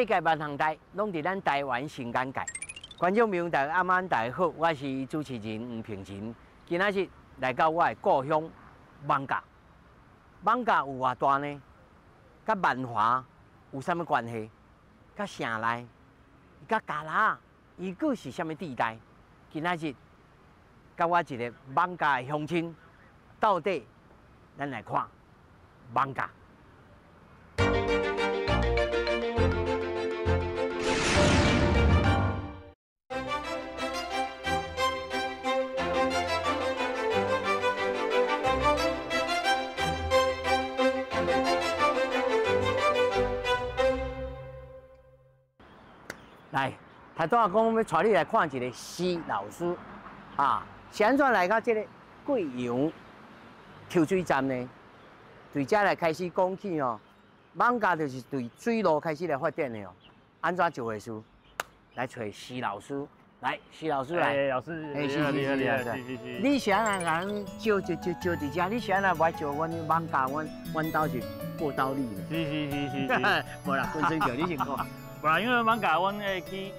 世界萬項代，攏佇咱台灣新簡介。觀眾朋友大家暗晚大家好，我是主持人黃平仁。今仔日來到我的故鄉艋舺，艋舺有偌大呢？佮萬華有啥物關係？佮城內、佮加拿，伊閣是啥物地帶？今仔日佮我一個艋舺的鄉親，到底咱來看艋舺。來，頭拄仔講欲帶你來看一个施老師，啊，是按怎來到這个貴陽抽水站呢？對遮來開始講起哦，艋舺就是對水路開始來發展的哦。按怎一回事？來揣施老師，來，施老師來。欸，老師，欸，是是是是是。你是按怎共阮招招招招佇遮？你是按怎無愛招阮艋舺？阮阮兜是報道你呢？是是是是是。無啦，本身就你先講。無啦，因為艋舺阮會去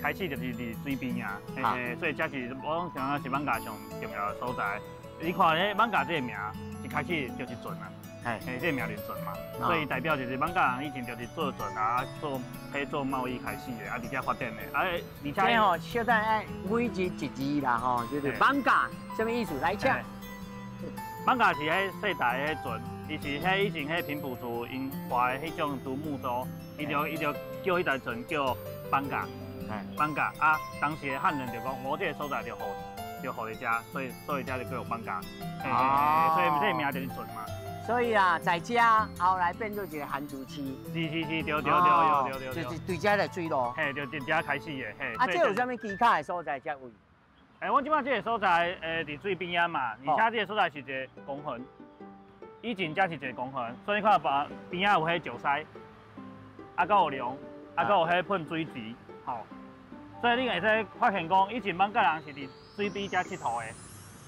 開始就是佇水邊啊，嘿，所以這是我攏想講是艋舺上重要的所在。你看，彼艋舺這個名一開始就是船啊，嘿，這個名就是船嘛，所以代表就是艋舺人以前就是做船啊，做彼做貿易開始的，啊，佇遮發展的，啊，而且吼，小等愛每字一字啦吼，就是艋舺啥物意思？來請。艋舺是彼世代彼船，伊是彼以前彼平埔族𪜶划的彼種獨木舟，伊就叫彼台船叫艋舺，艋舺啊，當時的漢人就講，我這个所在就予就予佇遮，所以遮就叫艋舺，所以這个名就是船嘛。所以啊，在遮後來變做一个番薯市。是是是，對對對對對對。就是對遮來水路。嘿，就佇遮開始的，嘿。啊，這有啥物其他的所在遮位？欸，阮這擺這个所在，欸，佇水邊仔嘛，而且這个所在是一个公園，以前遮是一个公園，所以你看旁邊仔有彼石狮，啊，閣有龍，啊，閣有彼噴水池，吼。所以你會使發現講，以前艋舺人是佇水邊遮𨑨迌的，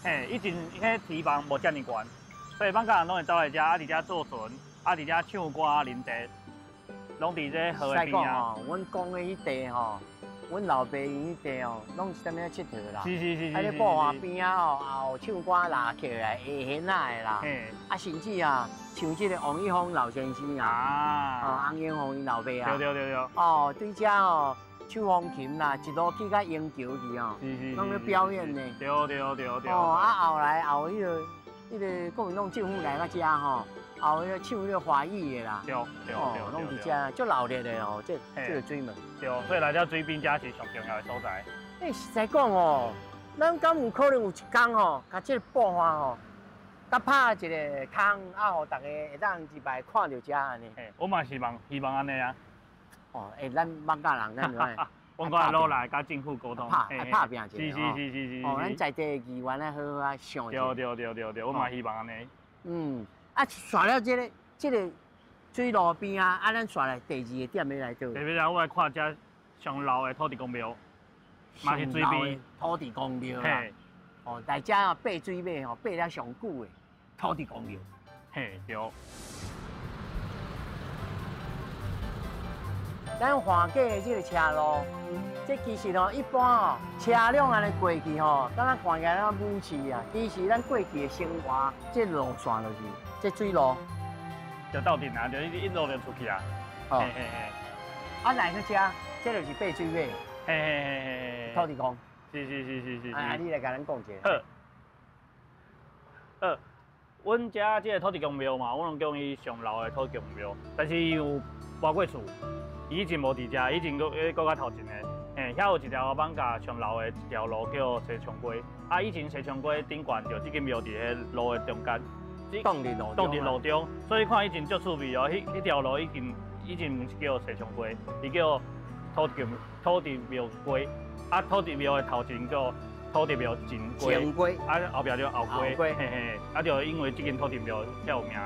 嘿，以前彼堤防無遮爾懸，所以艋舺人攏會走來遮，啊，佇遮坐船，啊，佇遮唱歌、啉茶，攏佇這河的邊仔。阮講的彼塊吼，阮老爸𪜶彼塊哦，攏是踮咧𨑨迌啦。是是是是。啊，咧布岸邊仔哦，也有唱歌拉起來、下弦仔的啦。啊，甚至啊，像這个王一峰老先生啊，哦，翁英峰𪜶老爸啊。對對對對。哦，對遮哦，手風琴啦，一路去到英橋去哦，攏咧表演呢。對對對對。哦，啊，後來後彼个彼个國民黨政府來到遮吼，後彼个唱彼个華語的啦。對對對。攏佇遮，足熱鬧的哦，這這个水門。對，所以來遮水邊遮是上重要的所在。欸，實在講哦，咱敢有可能有一天吼，共這个布岸吼，佮拍一个空，啊，予大家會當入來看著遮按呢？嘿，我嘛希望希望按呢啊。哦，欸，咱艋舺人，咱就愛。阮閣努力佮政府溝通，拍拍拚一下。是是是是是。哦，咱在地的議員愛好好啊想一下。對對對對對，我嘛希望按呢。嗯，啊，煞了這个這个水路邊啊，啊，咱煞來第二个點欲來佗？第二个，我來看遮上老的土地公廟，嘛是水邊土地公廟啦。哦，來遮啊爬水尾吼，爬了上久的土地公廟。嘿，對。咱橫過的這个車路，這其實吼，一般吼車輛按呢過去吼，敢若看起來敢若武士啊。其實咱過去的生活，這路線就是這水路，就鬥陣啊，就一一路就出去啊。哦，嘿嘿嘿。啊，來到這，這就是爬水尾。嘿嘿嘿嘿嘿。土地公。是是是是是。啊，你來共咱講一下。好。好，阮遮這个土地公廟嘛，阮攏講伊上老的土地公廟，但是伊有搬過厝。以前無佇遮，以前閣閣較頭前的，嘿，遐有一條艋舺上老的一條路叫西昌街，啊，以前西昌街頂懸就這間廟佇彼路的中間，擋佇路擋佇路中，所以看以前足趣味哦，彼彼條路已經以前毋是叫西昌街，伊叫土地廟街，啊，土地廟的頭前叫土地廟前街，啊，後壁就後街，嘿嘿，啊，就因為這間土地廟才有名的，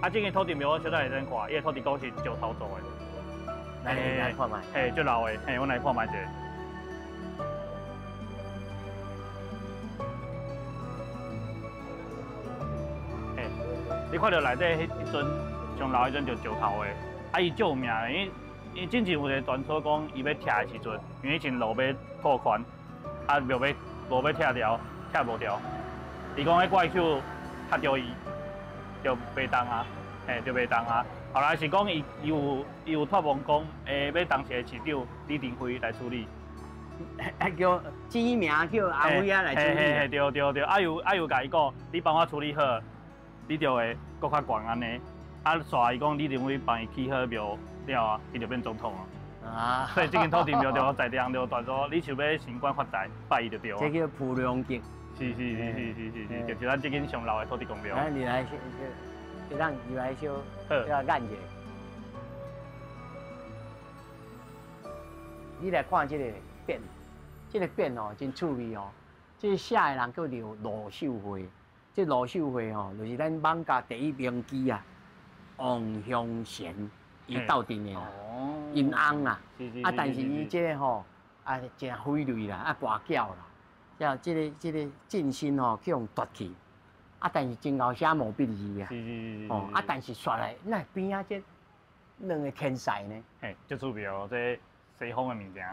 啊，這間土地廟我小等會使看，伊的土地公是石頭做的。來來看覓，嘿，足老的，嘿，阮來看覓一下。嘿，你看著內底彼彼尊上老彼尊就石頭的，啊，伊足有名的，因為因之前有一个传说講，伊欲拆的時陣，因為以前路欲拓寬，啊廟欲路欲拆掉，拆無掉。伊講彼怪獸拍著伊，就袂動啊，嘿，就袂動啊。後來是講伊有託夢講，欲當時的市長李登輝來處理。叫指名叫阿輝仔來處理。對對對，啊又共伊講，你幫我處理好，你就會閣較懸按呢。啊，煞伊講李登輝幫伊起好廟了啊，伊就變總統啊。啊！所以這間土地廟就在地人就傳說，你想欲升官發財，拜伊就對。這叫浮梁閣。是是是是是是是，就是咱這間上老的土地公廟。來，你來，先，讓你來小，要按者。你來看這個匾，這個匾哦，真趣味哦。這個寫的人叫做羅秀慧，這羅秀慧吼，就是咱艋舺第一名妓啊，王香賢伊鬥陣的啦，𪜶翁啦。啊，但是伊這個吼，啊，真匪類啦，啊，跋筊啦，了這個進身吼去予奪去，啊，但是真𠢕寫毛筆字啊，哦，啊，但是煞來那邊仔這兩個天才呢？嘿，足趣味哦，這西方的物件。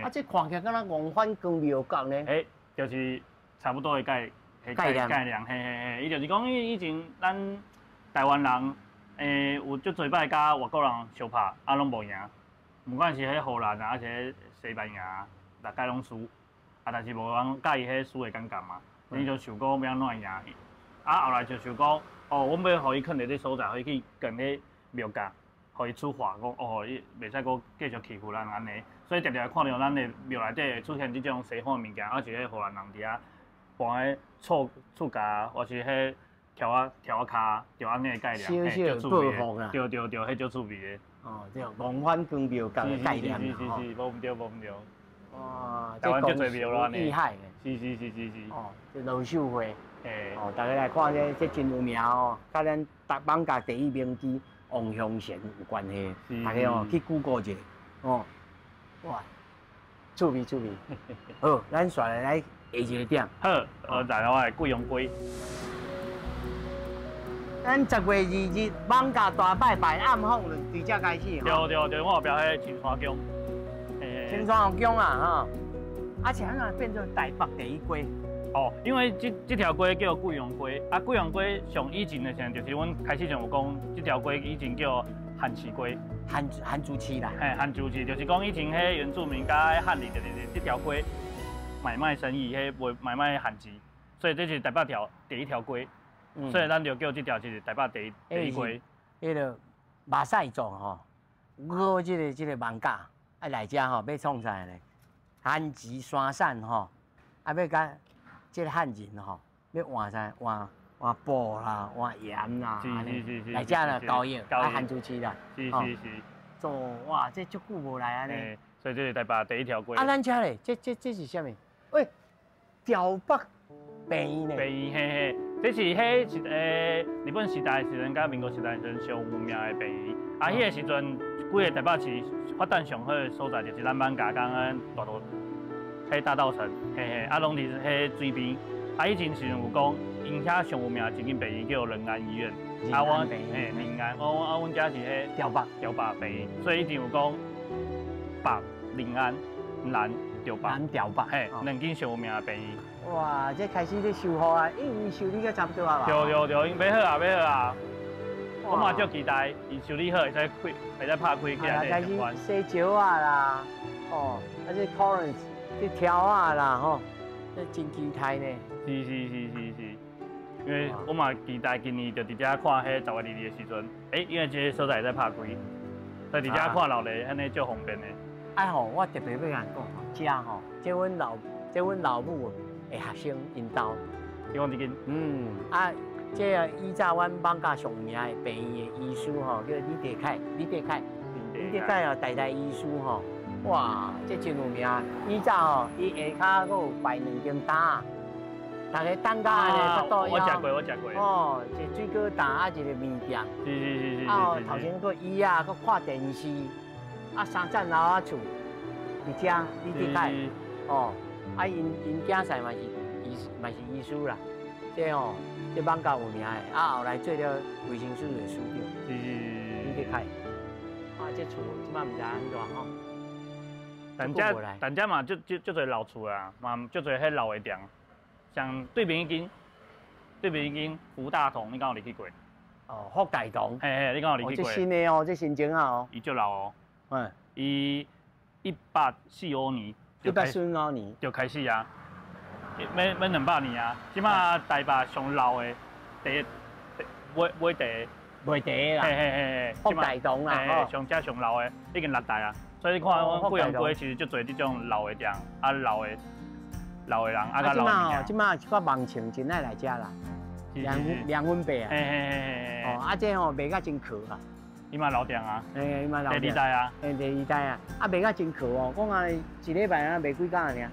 啊，這看起來敢若王反光廟閣呢？欸，就是差不多的概概概念，嘿嘿嘿，伊就是講以前咱台灣人，有足濟擺佮外國人相拍，啊，攏無贏，毋管是彼荷蘭啊，抑是彼西班牙，逐擺攏輸，啊，但是無人佮意彼輸的感覺嘛，伊就想講欲按怎贏，啊，後來就想講，哦，阮欲予伊囥佇這所在，予伊去建彼廟閣。予伊處罰，講哦，伊袂使閣繼續欺負咱按呢，所以常常看著咱的廟內底會出現這種西方的物件，抑是彼荷蘭人佇遐搬彼厝厝架，或是彼柱仔柱仔跤，就按呢概念，小小報復啦。對對對，彼足趣味的。哦，對，王反光廟閣的概念。是是是是，無毋對無毋對。哇，台灣足濟廟咯，按呢。厲害。是是是是是。哦，這羅秀慧。哦，大家來看這這真有名哦，佮咱艋舺第一名妓王香賢有關係，大家哦去 Google 一下，哦，哇，趣味趣味。好，咱煞來來下一個點。好，我來我的貴陽街。咱10月2日艋舺大拜拜暗訪就佇遮開始。對對對，我後壁彼青山宮。青山宮啊，吼，啊是按怎變做台北第一街？哦，因為這條街叫貴陽街，啊，貴陽街上以前的時陣，就是阮開始就有講，這條街以前叫漢市街，漢字市啦。嘿，漢字市就是講以前彼原住民佮漢人就是這條街買賣生意，彼賣買賣漢字，所以這是台北條第一條街，所以咱就叫這條是台北第一街。彼個馬賽族吼，過這個艋舺啊來遮吼，欲創啥呢？番薯山產吼，啊欲佮這個漢人吼，欲換啥？換換布啦，換鹽啦，來遮啦交易，啊番薯市啦，是是是。做哇，這足久無來按呢。所以這是台北第一條街。啊，咱遮咧，這是啥物？喂，潮北病院呢？病院嘿嘿，這是彼是日本時代時陣佮民國時代時陣上有名的病院。啊，彼個時陣，規個台北市發展上好的所在就是咱艋舺佮大道。彼大稻埕，嘿嘿，啊，攏佇彼水邊。啊，以前時陣有講，𪜶遐上有名的一間病院叫仁安醫院。啊，我嘿仁安，我啊，阮遮是彼潮北潮北病院，所以以前有講北仁安南潮北。南潮北，嘿，兩間上有名的病院。哇，這開始咧修復啊，因為修理甲差不多啊吧？對對對，𪜶欲好啊，欲好啊。我嘛足期待，𪜶修理好會使開，會使拍開起來。開始洗石仔啦，哦，啊這可能。這柱仔啦吼，這真期待呢。是是是是是，因為我嘛期待今年就佇遮看彼10月2日的時陣，欸，因為這個所在會使拍開，所以佇遮看老咧，按呢足方便的。啊吼，我特別欲共講吼，遮吼，這阮老母的學生𪜶兜。你講這間？嗯，啊，這個以早阮艋舺上有名的病院的醫師吼，叫李德凱，李德凱，李德凱哦，代代醫師吼。哇，這真有名！以早吼，伊下跤閣有擺兩間擔，大家等甲按呢，腹肚我食過，我食過。哦，一個水果擔啊，一個麵店。是是是是。啊，頭前閣椅仔，閣看電視，啊，三層樓仔厝，佇遮李德凱。哦，啊，𪜶囝婿嘛是醫，嘛是醫師啦。這吼，這艋舺有名的，啊，後來做了衛生署的署長。是是是。李德凱。啊，這厝這擺毋知按怎吼。但這但這嘛，足足足濟老厝啊，嘛足濟彼老的店，像對面彼間，對面彼間福大同，你敢有入去過？哦，福大同。嘿嘿，你敢有入去過？這新的哦，這新種仔哦。伊足老哦。嗯。伊1845年。1845年。就開始啊，欲欲200年啊，這馬台北上老的第一尾尾第。賣茶啦，嘿嘿嘿，福大同啦，上遮上老的已經六代啊，所以你看阮貴陽街其實足濟這種老的店，啊老的老的人，啊較老的物件。這馬一寡網紅真愛來遮啦，涼粉粿啊，嘿嘿嘿嘿，哦，啊這吼賣甲真渴啊，伊嘛老店啊，嘿，伊嘛老店。第二代啊，嘿，第二代啊，啊賣甲真渴哦，講啊一禮拜啊賣幾工爾。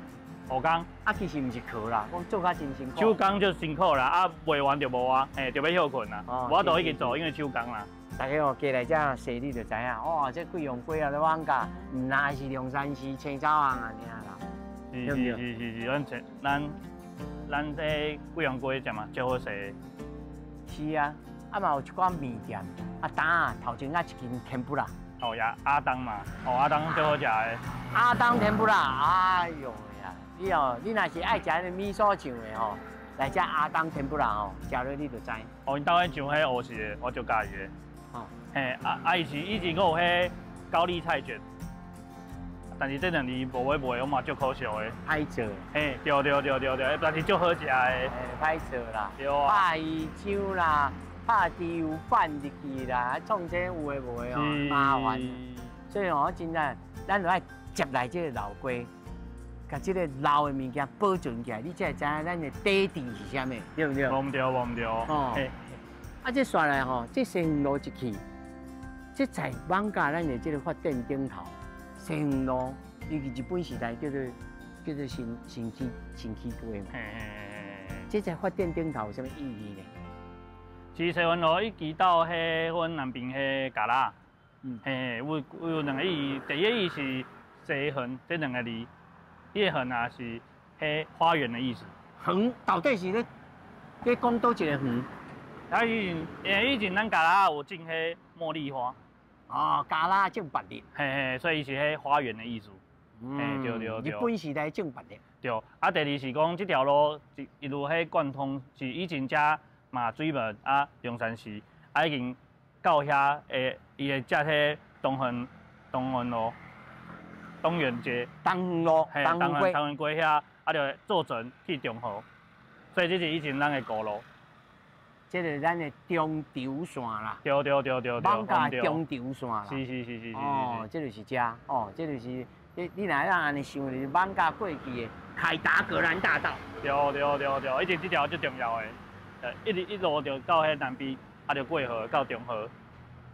五工。啊，其實毋是渴啦，講做甲真辛苦。手工就辛苦啦，啊賣完就無啊，嘿，就欲歇睏啦，無法度一直做，因為手工啦。大家哦，過來遮踅你就知影，哇，這貴陽街啊，咧艋舺，毋但是龍山寺、青草巷啊，爾啦。是是是是是，咱咱咱這貴陽街食嘛，足好勢。是啊，啊嘛有一寡麵店，啊當啊頭前仔一間天婦羅。哦呀，阿當嘛，哦阿當足好食的。阿當天婦羅，哎喲呀！你哦，你若是愛食彼个米索醬的吼，來食阿當天婦羅吼，食落你就知。哦，𪜶兜彼醬彼烏色的，我足佮意的。哦，嘿，啊啊，伊是以前閣有彼高麗菜卷，但是這2年無咧賣，我嘛足可惜的。歹做。嘿，對對對對對，但是足好食的。嘿，歹做啦。對啊。拍魚漿啦，拍豬油拌入去啦，創這有的無的哦，麻煩。所以哦，真正咱就愛接來這個老街。共這个老的物件保存起來，你才會知影咱的底底是啥物，對毋對？無毋對，無毋對。哦。啊，這煞來吼，這西園路一去，這在艋舺咱的這个發展頂頭，西園路，尤其日本時代叫做叫做新新區新區街嘛。嘿嘿嘿嘿。這在發展頂頭有啥物意義呢？其實西園路一直到彼阮南邊彼角仔，嘿，有有兩个意義。第一個意義是西園這兩个字。這個園啊是彼花園的意思。園到底是咧咧講佗一个園？啊，以前，因為以前咱角仔有種彼茉莉花。哦，角仔種百日。嘿嘿，所以伊是彼花園的意思。嘿，對對對。日本時代種百日。對，啊，第二是講這條路一一路彼貫通，是以前遮嘛水門啊龍山寺啊已經到遐會伊會接彼東園東園路。東園街、東園路、東園街、東園街遐，啊，就坐船去中和，所以這是以前咱的古路。這個咱的中軸線啦。對對對對對。艋舺中軸線啦。是是是是是。哦，這就是這，哦，這就是你你若會按呢想，就是艋舺過去的凱達格蘭大道。對對對對，以前這條最重要的，一直一路就到彼南邊，啊，就過河到中和，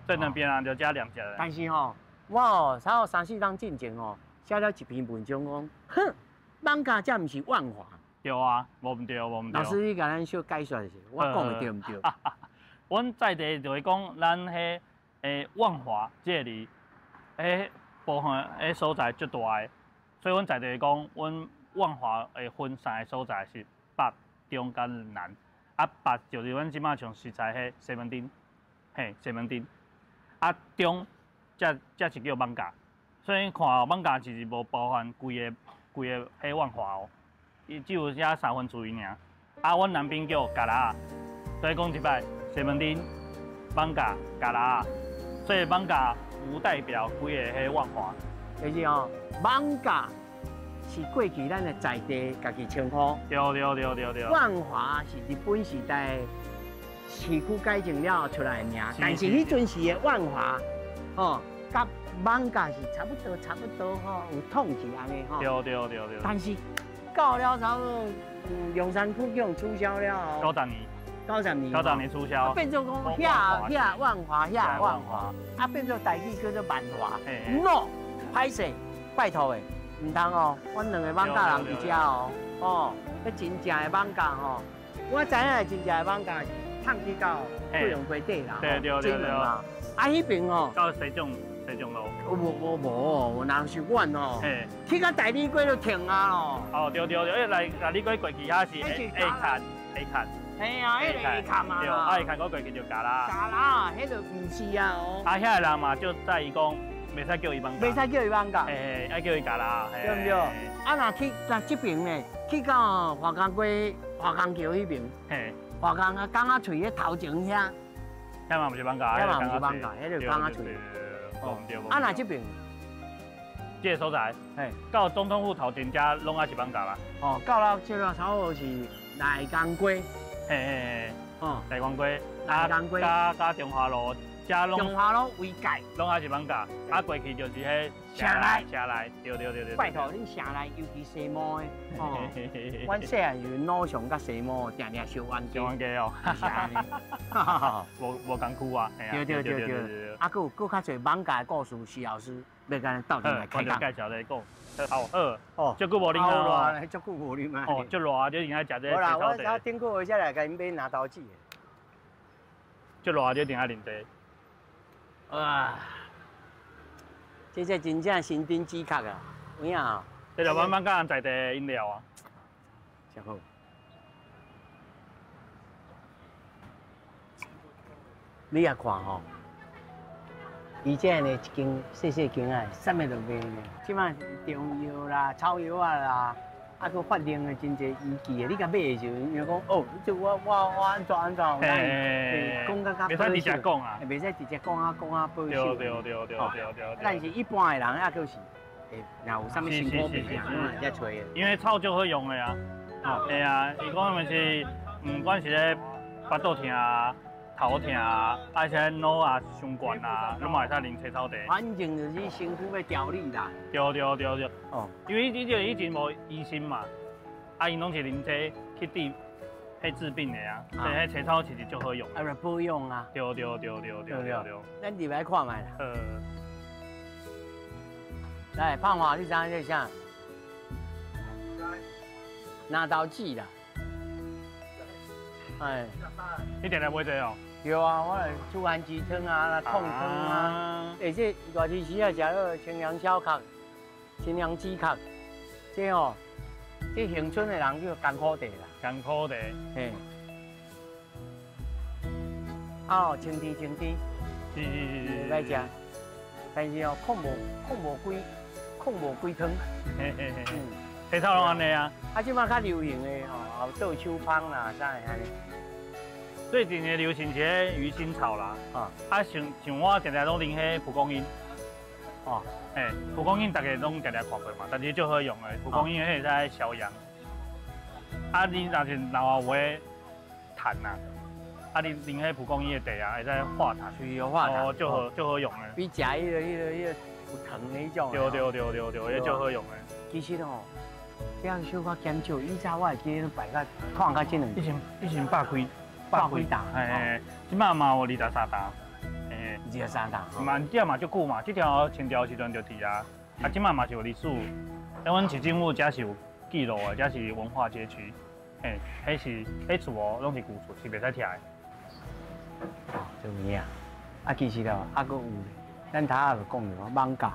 所以兩邊人就遮連接。但是吼。我哦，差不多三四冬進前哦，寫了一篇文章講，哼，艋舺這毋是萬華。對啊，無毋對，無毋對。老師，你共咱小解說一下，我講的對毋對？阮在地就會講，咱彼萬華這個字，彼部分彼所在足大的，所以阮在地講，阮萬華會分三个所在是北、中佮南。啊，北就是阮這馬像實在彼西門町，嘿，西門町。啊，中。這這是叫艋舺，所以看艋舺其實無包含規个規个彼萬華哦，伊只有遮三分之一爾。啊，阮南邊叫角仔，所以講一擺西門町、艋舺、角仔，所以艋舺無代表規个彼萬華。就是哦，艋舺是過去咱的在地家己稱呼。對對對對對。萬華是日本時代市區改正了出來的名，但是彼陣時的萬華。哦，佮艋舺是差不多，差不多吼，有統計按呢吼。對對對對。但是到了差不多，龍山區叫取消了後。90年。90年。90年取消。變做講遐遐萬華遐萬華，啊變做台語叫做萬華。No，歹勢，拜託的，毋通哦，阮兩个艋舺人佇遮哦，哦，彼真正的艋舺吼，我知影的真正的艋舺是通去到貴陽街底啦，對對對對。啊，彼邊吼，到西藏西藏路。無無無，若是阮哦，去到大理街就停啊咯。哦，對對對，來大理街過去遐是下崁下崁。嘿啊，彼个下崁啊。對，啊下崁閣過去就角仔。角仔，彼就毋是啊哦。啊，遐个人嘛，就在意講，袂使叫伊艋舺。袂使叫伊艋舺。嘿，愛叫伊嘉苆。對毋對？啊，若去若這邊呢，去到華工街、華工橋彼邊，華工啊，港仔喙彼頭前遐。遐嘛毋是艋舺，遐嘛毋是艋舺，彼個港仔喙。哦，對。啊，若這邊，這個所在，到總統府頭前遮攏愛是艋舺啦。哦，到了這個差不多是內江街。嘿嘿嘿。哦，內江街。內江街。加中華路。中華路為界，攏還是艋舺，啊過去就是彼城內，城內，對對對對。拜託恁城內，尤其西毛的，哦，阮細漢時陣老上佮西毛，定定相冤家。相冤家哦，是按呢。無無仝區啊。對對對對。啊，閣有閣較濟艋舺的故事，徐老師欲共咱鬥陣來開講。介紹來講，好，好，哦，足久無啉啊，足久無啉啊。哦，足熱，就應該食這個無啦，我頂個月才來共𪜶買拿刀子。足熱，就一定愛啉茶。哇！這才真正神丁止渴啊！有影哦。這就艋舺人在地飲料啊。真好。你也看吼，伊這呢一間細細間仔，啥物都賣呢。這擺中藥啦、草藥仔啦，啊，閣發明的真濟儀器的，你共買的時陣，伊就講哦，這我按怎按怎，講較較袂使直接講啊，袂使直接講啊講啊保守。對對對對對對。但是一般的人啊，閣是，若有啥物辛苦病，攏會遮揣的。因為草足好用的啊，嘿啊，伊講嘛是，毋管是咧腹肚疼啊、頭疼啊，啊是腦啊傷懸啊，攏嘛會使啉青草茶。反正就是身軀欲調理啦。對對對對。哦。因為以前以前無醫生嘛，啊𪜶攏是啉這去治，彼治病的啊，所以彼青草其實足好用。啊，來保養啊。對對對對對對對。咱入來看覓啦。來，胖華，你知影這是啥？拿刀子啦。哎。你定定買這哦？對啊，我來煮番薯湯啊，創湯啊。欸，這熱天時啊，食彼个清涼消渴、清涼止渴。這吼，這恆春的人叫艰苦茶啦。艰苦茶。嘿。啊哦，清甜清甜。是是是是。袂歹食，但是哦，控無幾控無幾湯。嘿嘿嘿。青草攏按呢啊。啊，這擺較流行的吼，有做手芳啦，啥的按呢。最近的流行是彼魚腥草啦，啊，像像我定定攏啉彼蒲公英，哦，嘿，蒲公英大家攏定定看過嘛，但是足好用的，蒲公英彼會使消炎。啊，你若是腦有彼痰啊，啊，你啉彼蒲公英的茶啊，會使化痰，是哦，化痰，哦，足好足好用的。比食彼个有糖的彼種。對對對對對，彼足好用的。其實吼，這樣小可減少，以前我會記得擺甲看甲這兩。以前百幾。百幾擔，嘿，這擺嘛有23擔，嘿，23擔，嘛，這嘛足久嘛，這條清朝時陣就佇啊，啊，這擺嘛是有歷史，啊，阮市政府遮是有記錄的，遮是文化街區，嘿，彼是彼厝哦，攏是舊厝，是袂使拆的。哦，這有影，啊，其實哦，啊，閣有，咱頭仔就講著艋舺，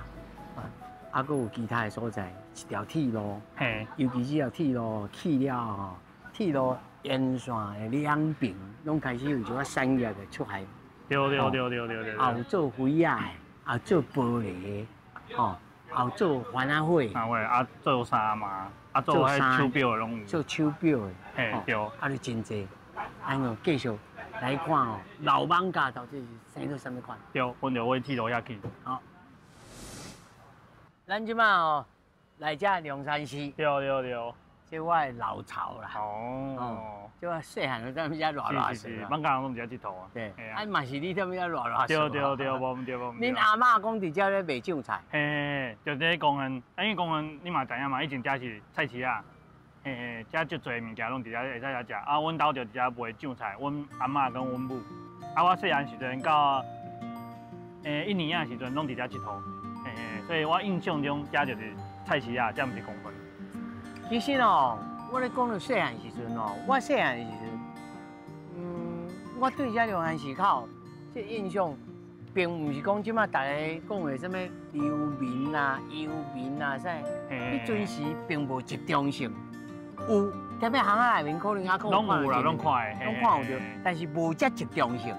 啊，閣有其他的所在，一條鐵路，嘿，尤其這條鐵路去了吼，鐵路。沿線的兩邊攏開始有一寡產業的出現，對對對對對對。也有做肥仔的，也有做玻璃的，吼，也有做番仔火。啊，做衫嘛，啊，做彼手錶的攏有。做手錶的，嘿對。啊，就真濟，按呢繼續來看哦，老艋舺到底是生做啥物款？對，阮就往鐵路遐去。好，咱這擺哦來遮龍山寺。對對對。這我的老巢啦。哦。這我細漢就踮遮熱熱是是，艋舺人攏佇遮𨑨迌啊。對。啊，嘛是你踮遮熱熱對對對，無毋對無毋對。恁阿嬤講佇遮咧賣醬菜。嘿，就佇咧公園，啊，因為公園你嘛知影嘛，以前遮是菜市仔，嘿嘿，遮足濟物件攏佇遮會使遐食。啊，阮兜就佇遮賣醬菜，阮阿嬤跟阮母。啊，我細漢時陣到1年仔時陣攏佇遮𨑨迌，嘿嘿，所以我印象中遮就是菜市仔，遮毋是公園。其實哦，我咧講到細漢時陣哦，我細漢時陣，我對遮龍山寺口這印象，並毋是講這擺大家講的啥物流民啊、游民啊啥，彼陣時並無集中性，有踮咧巷仔內面可能還閣攏有啦，攏看的，攏看有著，但是無遮集中性。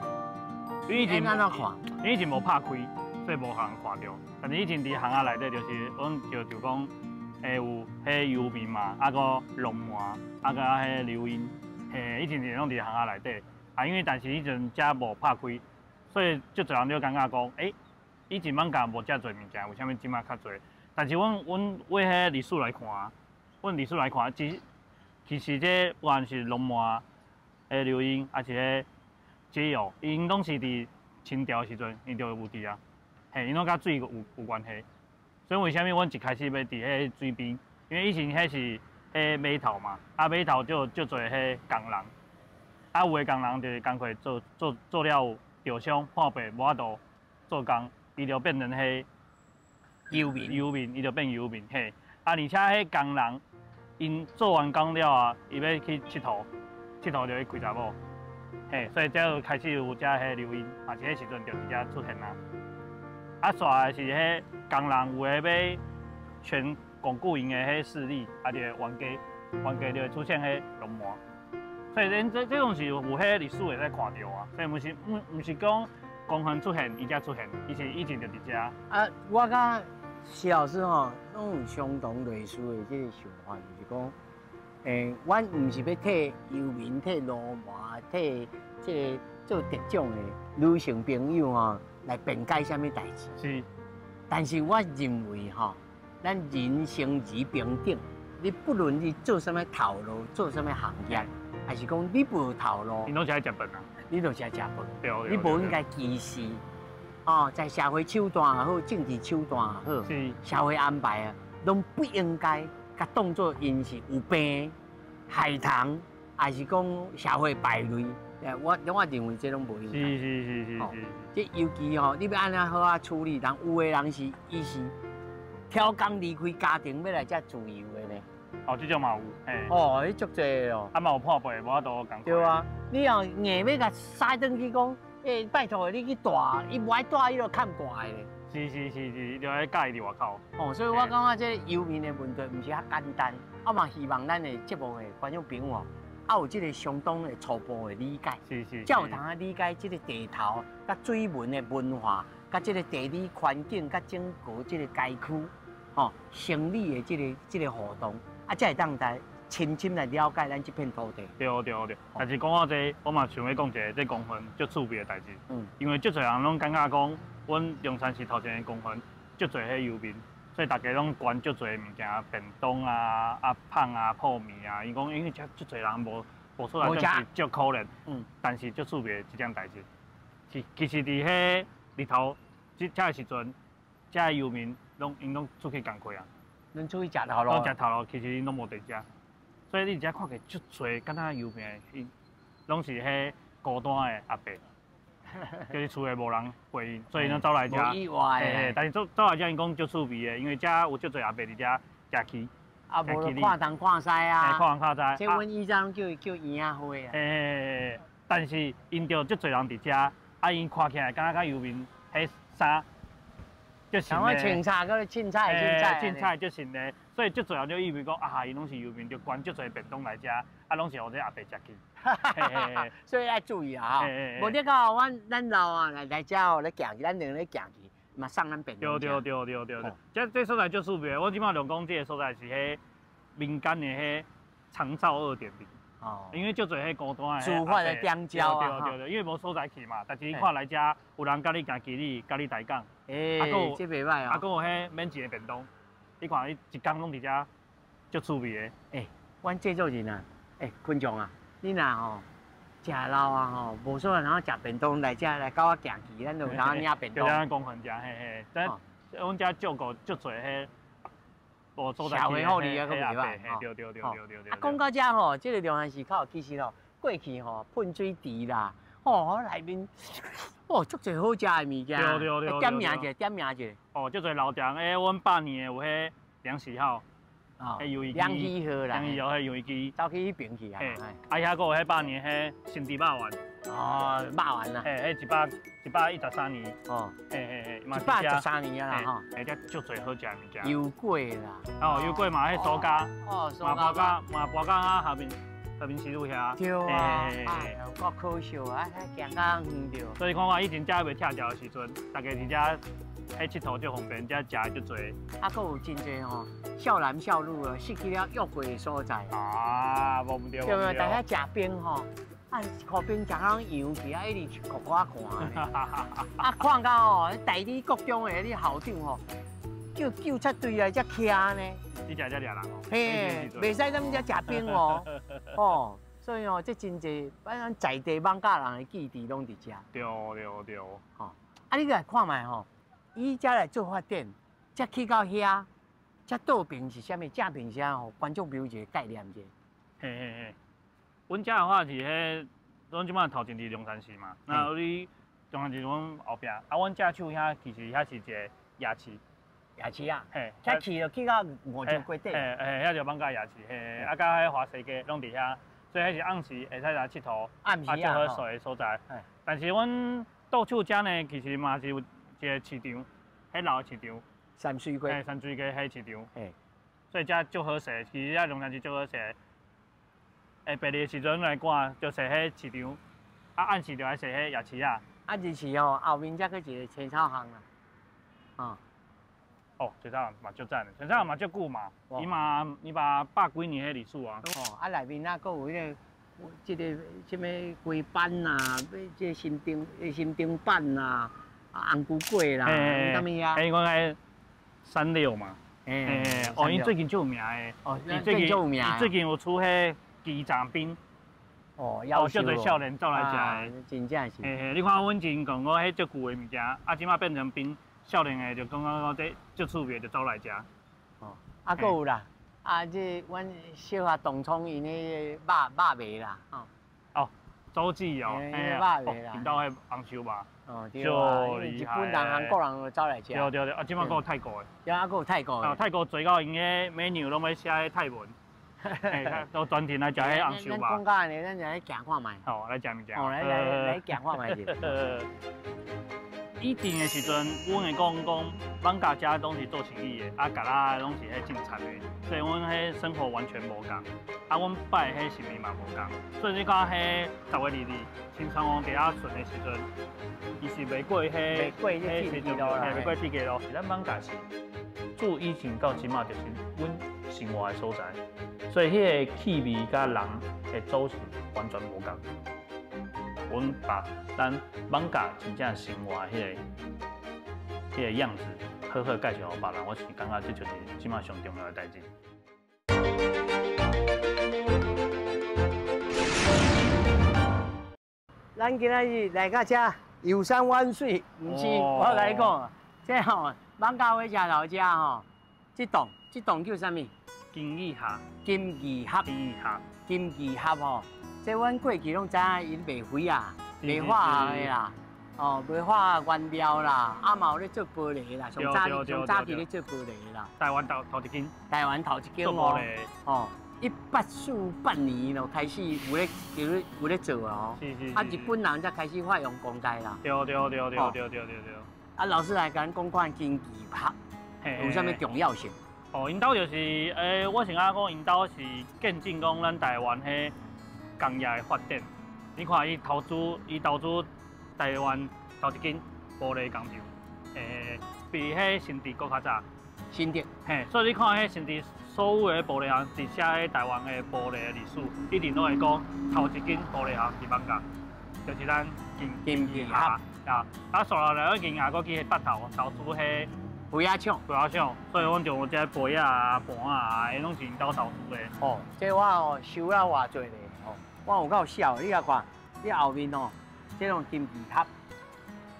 你以前按怎看？你以前無拍開。所以無予人看著。但是以前佇巷仔內底，就是阮就講，會有彼遊民嘛，啊閣龍門，啊閣彼流莺，嘿，以前是攏佇巷仔內底。啊，因為但是彼陣遮無拍開，所以足濟人就感覺講，欸，以前艋舺無遮濟物件，為啥物這馬較濟？但是阮為彼歷史來看，阮歷史來看，其實這不管是龍門、彼流莺，抑是彼解藥，𪜶攏是佇清朝時陣，𪜶就有佇啊，嘿，𪜶攏佮水有關係。所以為啥物阮一開始欲佇彼水邊？因為以前彼是彼碼頭嘛，啊碼頭就足濟彼工人，啊有的工人就是工課做了著傷破病，無法度做工，伊就變成彼遊民，遊民，伊就變遊民嘿。啊，而且彼工人，𪜶做完工了啊，伊欲去𨑨迌，𨑨迌就去開查某，嘿，所以才有開始有遮彼流莺，嘛是彼時陣就佇遮出現啊。啊，煞來是彼工人有的欲全鞏固𪜶的彼勢力，啊，就會冤家，冤家就會出現彼龍魔。所以恁這種是有彼歷史會使看著啊，所以毋是講公園出現，伊才出現，伊是以前就佇遮。啊，我佮徐老師吼，攏有相同類似的這個想法，就是講，阮毋是欲替遊民、替鱸鰻、替這個做特種的女性朋友吼來辯解啥物代誌。但是我認為吼，咱人生而平等，你不論你做啥物頭路，做啥物行業，還是講你無頭路，你攏是愛食飯啊？你就是愛食飯，你無應該歧視。哦，在社會手段也好，政治手段也好，社會安排啊，攏不應該共當做𪜶是有病、害童，還是講社會敗類。我認為這攏無應該。這尤其吼，你欲按怎好啊處理？人有的人是伊是挑工離開家庭，欲來遮自由的呢。哦，這種嘛有，嘿。哦，彼足濟哦。啊嘛有破病，無法度共。對啊，你若硬欲共塞轉去講，欸，拜託你去蹛，伊無愛蹛，伊就崁大的咧。是是是是，就愛佮意佇外口。哦，所以我感覺這遊民的問題毋是遐簡單，啊嘛希望咱的節目的觀眾朋友哦，啊有這個相當的初步的理解，才有通啊理解這個地頭、佮水文的文化、佮這個地理環境、佮整個這個街區，吼生理的這個互動，啊才會當來深深來了解咱這片土地。對對對，但是講到這個，我嘛想欲講一个這公園足趣味的代誌。因為足濟人攏感覺講，阮龍山寺頭前的公園足濟彼遊民，所以大家攏捐足濟物件，便當啊、啊麭啊、泡麵啊。伊講因為遮足濟人無所在，真是足可憐。但是足趣味的這件代誌，是其實佇彼日頭這遮的時陣，遮的遊民攏𪜶攏出去工課啊，攏出去食頭路。攏食頭路，其實𪜶攏無佇遮。所以你遮看見足濟敢若遊民，𪜶攏是彼孤單的阿伯，就是厝內無人陪𪜶，所以𪜶攏走來遮。無意外的。但是走來遮，𪜶講足趣味的，因為遮有足濟阿伯佇遮食棋。啊，無就看東看西啊。看東看西。這阮以前叫圓仔花啊。欸，但是𪜶著足濟人佇遮，啊，𪜶看起來敢若佮遊民彼衫，像我凊彩，閣咧凊彩凊彩。凊彩足神的，所以足濟人就以為講啊，𪜶攏是遊民，就捐足濟便當來遮，啊，攏是予這阿伯食去。所以愛注意啊！吼，無你到阮老啊來遮哦咧行去，咱兩个咧行去，嘛送咱便當。對對對對對對，這所在足趣味，我這擺就講這个所在是彼民間的彼長照2.0。哦，因為足濟彼孤單的自發的點鳥啊，對對對，因為無所在去嘛，但是你看來遮有人佮你行旗里，佮你抬槓，欸，這袂䆀哦。啊，閣有彼免錢的便當，你看伊一工攏佇遮，足趣味的。欸，阮製作人啊，欸，昆蟲啊，你若吼食老啊吼，無所在通食便當來遮來佮我行棋，咱就有通領便當。就咱公園遮，嘿嘿，咱阮遮照顧足濟彼。社會福利啊，閣袂歹。對對對對對對。啊，講到遮吼，這個龍山寺口其實吼，過去吼噴水池啦，吼內面，哦，足濟好食的物件。對對對。點名一下，點名一下。哦，足濟老店，欸，阮百年的有彼梁喜號，哦，彼魷魚機。梁喜號啦。梁喜號彼魷魚機。走去彼邊去啊。啊，遐閣有彼百年彼新豬肉丸。哦，肉丸啊。嘿，彼113年。哦。嘿嘿嘿，113年啊啦吼。欸，遮足濟好食的物件。油粿啦。哦，油粿嘛，彼苏家。哦，蘇家。嘛跋到啊下面，和平西路遐。對啊。哎呦，夠可惜啊，行較遠著。所以看我以前遮袂拆掉的時陣，大家佇遮彼𨑨迌足方便，遮食的足濟。啊，閣有真濟吼，少男少女啊，失去了約會的所在。啊，無毋對。對無？大家食冰吼，啊，苦冰食到揚去啊，一直苦苦看呢。啊，看到吼，大理國中的彼校長吼，叫警察隊來遮徛呢。你食遮掠人哦？嘿，袂使踮遮食冰哦。哦，所以哦，這真濟，反正在地艋舺人的記憶攏佇遮。對對對。吼，啊，你來看覓吼，伊遮來做發展，才去到遐，這倒爿是啥物？正爿是啥？予觀眾朋友一個概念者。嘿嘿嘿，阮遮的話是彼，阮這擺頭前佇龍山寺嘛，那你龍山寺阮後壁，啊，阮正手遐其實遐是一個夜市。夜市啊，嘿，遮去就去到梧州街底。嘿，嘿，遐就艋舺夜市，嘿，啊，佮彼華西街攏佇遐，所以彼是暗時會使來𨑨迌，暗時啊，足好踅的所在。但是阮倒手遮呢，其實嘛是有一個市場，彼老的市場。三水街。嘿，三水街彼市場。所以遮足好踅，其實遮龍山寺足好踅。下晡日的時陣來趕，就踅彼市場，啊，暗時就來踅彼夜市啊。啊，日時吼，後面才閣一個青草巷啦，哦。哦，青草巷嘛足讚的，青草巷嘛足久嘛，伊嘛伊嘛百幾年彼歷史啊。哦，啊內面啊，閣有彼個，這個啥物雞板啊，這個新丁新丁板啊，啊紅菇粿啦，啥物啊？欸，我講三六嘛，欸，哦，伊最近足有名的，哦，伊最近足有名，伊最近有出彼雞雜冰，哦，足濟少年走來食的，真正是。嘿嘿，你看阮以前講過彼足舊的物件，啊，這擺變成冰。少年的就感覺講這足趣味，就走來食。哦，啊，閣有啦，啊，這阮小學同窗𪜶彼個肉肉賣啦，吼。哦，周記哦，嘿，肉賣啦。𪜶兜彼紅燒肉。哦，對啊，日本人、韓國人都走來食。對對對，啊，這擺閣有泰國的。對啊，閣有泰國的。啊，泰國濟到𪜶个 menu 攏欲寫彼泰文，嘿，都專程來食彼紅燒肉。咱講到按呢，咱就來行看覓。好，來食物件。哦，來來來，行看覓者。以前的時陣，阮會講講，艋舺遮攏是做生意的，啊，共仔攏是彼種田的，所以阮彼生活完全無仝。啊，阮拜的彼神明嘛無仝。所以你看彼10月22，青山王佇遐巡的時陣，伊是袂過彼，袂過彼時陣，袂過鐵路。咱艋舺是自以前到這馬就是阮生活的所在，所以彼个氣味佮人的組成完全無仝。阮把咱艋舺真正生活彼个樣子，好好介紹予別人，我是感覺這就是這馬上重要的代誌。咱今仔日來到這遊山玩水，毋是，我共你講，這吼艋舺火車頭遮吼，這棟叫啥物？金義俠。金義俠。金義俠。金義俠吼。這阮過去攏知影，𪜶賣花仔，賣化學的啦，哦，賣化學原料啦，啊嘛有咧做玻璃啦，上早上早期咧做玻璃啦。台灣頭頭一間。台灣頭一間哦。哦，1848年就開始有咧有咧做啊哦。是是。啊，日本人才開始發揚光大啦。對對對對對對對對。啊，老師來共咱講看金義俠有啥物重要性？哦，𪜶兜就是，我是按講，𪜶兜是見證講咱台灣彼工業的發展，你看伊投資，伊投資台灣頭一間玻璃工廠，比彼新竹閣較早。新竹，嘿，所以你看彼新竹所有的玻璃行，佇寫彼台灣的玻璃的歷史，一定攏會講頭一間玻璃行佇艋舺，就是咱金金義俠啊。啊，煞落來，阮金義俠閣去彼北投投資彼杯仔廠，杯仔廠，所以阮就有這杯仔啊、盤啊，彼攏是𪜶兜投資的。哦，這我哦收了偌濟咧。我有夠痟，你來看，你後面哦，這種金字塔，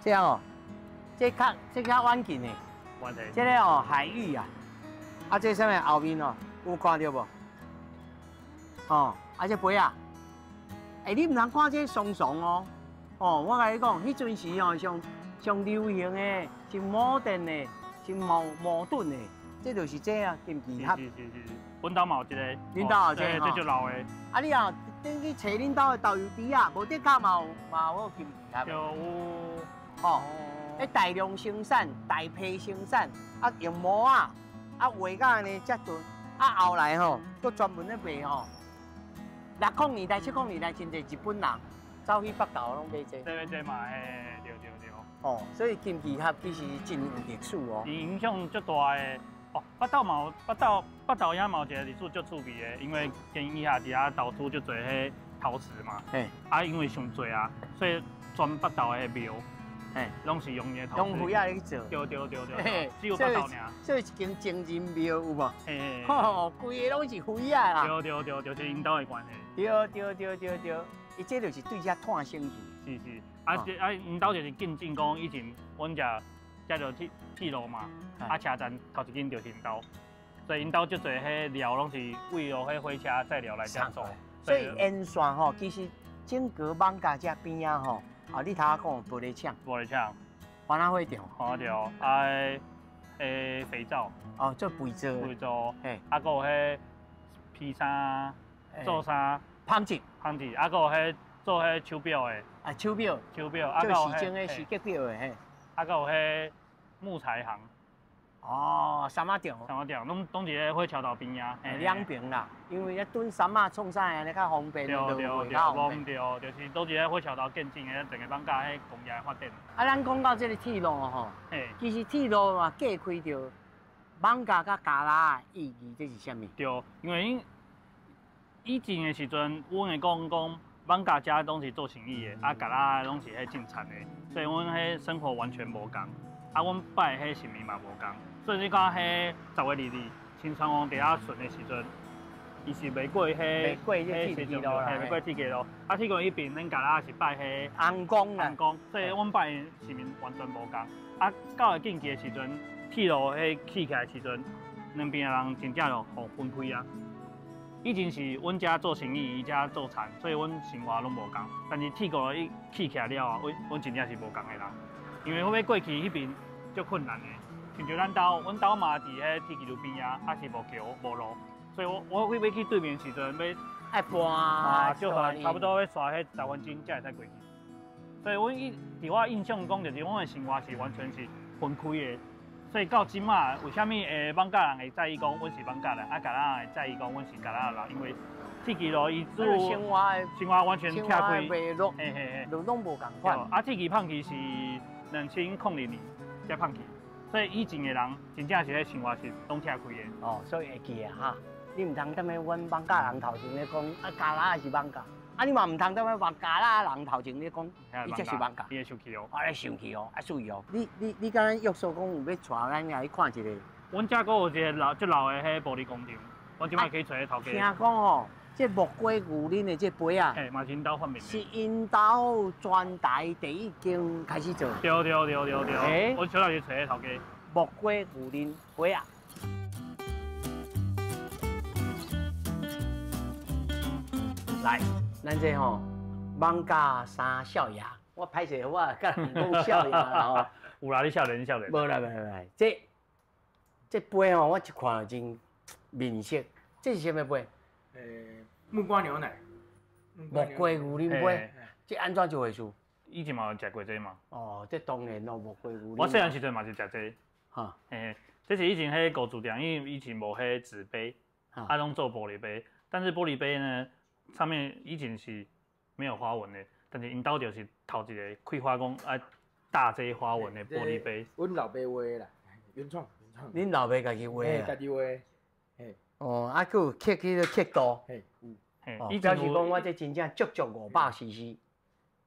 這哦，這較遠近的，這個哦海域啊，啊這啥物後面哦，有看著無？哦，啊這杯仔，欸，你毋通看這慫慫哦，哦，我共你講，彼陣時哦上上流行的，是摩登的，是矛矛盾的，這就是這啊金字塔。是是是，阮兜嘛有一個，恁兜有這個，這足老的。啊，你啊，等去揣恁兜的豆油池啊，無得較嘛有嘛有金字塔。有，吼，彼大量生產、大批生產，啊用模仔，啊畫甲按呢遮準，啊後來吼，閣專門咧賣吼。60年代、70年代，真濟日本人走去北投攏買這個。買這嘛，嘿，對對對。哦，所以金旗峡其实真有历史哦。影响足大的哦，北斗嘛有，北斗北斗遐嘛有一个历史足趣味的，因为金旗峡伫遐投资足济彼陶瓷嘛，啊，因为上济啊，所以全北斗的庙，拢是用伊的陶瓷。用灰仔去做。对对对对，只有北斗尔。所以一间情人庙有无？吼，规个拢是灰仔啦。对对对，就是𪜶兜的关系。对对对对对，伊这就是对遮湠生去。是是，啊这啊𪜶兜就是见证讲以前阮遮遮就铁路嘛，啊车站头一间就是𪜶兜，所以𪜶兜足济彼料拢是为了彼火车载料来遮做。所以沿线吼，其实整个艋舺遮边仔吼，啊，你头仔讲玻璃厂，玻璃厂，番仔火场，番仔场，啊，肥皂，哦，做肥皂，肥皂，嘿，啊，阁有彼皮衫、做衫、纺织，纺织，啊，阁有彼做彼手表的，啊，手表，手表，啊，做时钟的、时刻表的，嘿，啊，阁有彼木材行。哦，衫仔店，衫仔店，拢伫咧火车头边仔，两边啦，因为遐囤衫仔创啥按呢较方便，对对对，无毋对，就是都伫咧火车头见证的整个艋舺彼工业的发展。啊，咱讲到这个铁路吼，其实铁路嘛隔开著艋舺佮嘉拉的意义，这是啥物？对，因为𪜶以前的时阵，阮会讲讲艋舺遮拢是做生意的，啊，嘉拉拢是彼种田的，所以阮彼生活完全无仝，啊，阮拜彼神明嘛无仝。所以你看，彼10月22日，秦川王伫遐巡的时阵，伊是袂过彼，袂过彼铁路啦，袂过铁路。啊，铁路彼边，恁嘉拉是拜彼红宫啦，红宫，所以阮拜的神明完全无仝。啊，到了禁忌的时阵，铁路彼起起来的时阵，两边的人真正就予分开啊。以前是阮遮做生意，伊遮做田，所以阮生活拢无仝。但是铁路一起起来了后，阮真正是无仝的人，因为我欲过去彼边足困难的。亲像咱兜，阮兜嘛伫彼铁路边仔，啊是无桥无路，所以我欲去对面时阵，欲爱搬，少差不多欲刷彼10分钟才会使过去。所以阮印伫我印象讲，就是阮的生活是完全是分开的。所以到这马，为啥物艋舺人会在意讲阮是艋舺人，啊嘉拉人会在意讲阮是嘉拉人？因为铁支路伊主生活的生活完全拆开，嘿嘿嘿，路拢无仝款。啊，铁支放弃是2002年才放弃。所以以前的人真正是彼生活是拢拆开的。哦，所以会记啊哈，你毋通踮咧阮艋舺人头前咧讲，啊嘉拉是艋舺，啊你嘛毋通踮咧嘉拉人头前咧讲，伊才是艋舺。伊会生气哦。啊，会生气哦，啊注意哦。你敢若约束讲有欲带咱来看一个？阮遮阁有一个老足老的彼玻璃工厂，阮这摆可以揣彼头家。听讲吼，这木瓜牛奶的这杯仔，嘿，嘛是𪜶兜发明的。是𪜶兜全台第一间开始做。对对对对对。我小仔去揣彼头家。木瓜牛奶杯仔。来，咱这吼，艋舺三少爷，我歹势，我佮人讲少爷啦吼。有啦，你少年，你少年。无啦，无啦，无啦，这杯吼，我一看就真面色。这是啥物杯？木瓜牛奶。木瓜牛奶杯，这按怎一回事？以前嘛有食过这嘛。哦，这当然咯，木瓜牛奶。我细汉时阵嘛是食这。哈。嘿，这是以前彼古厝店，因为以前无彼纸杯，啊，拢做玻璃杯。但是玻璃杯呢，上面以前是没有花纹的，但是𪜶兜就是头一个开发讲爱大这花纹的玻璃杯。阮老爸画的啦，原创原创。恁老爸家己画的？家己画。嘿。哦，啊，阁有刻彼个刻度。嘿，有。嘿，表示讲我这真正足足500 cc。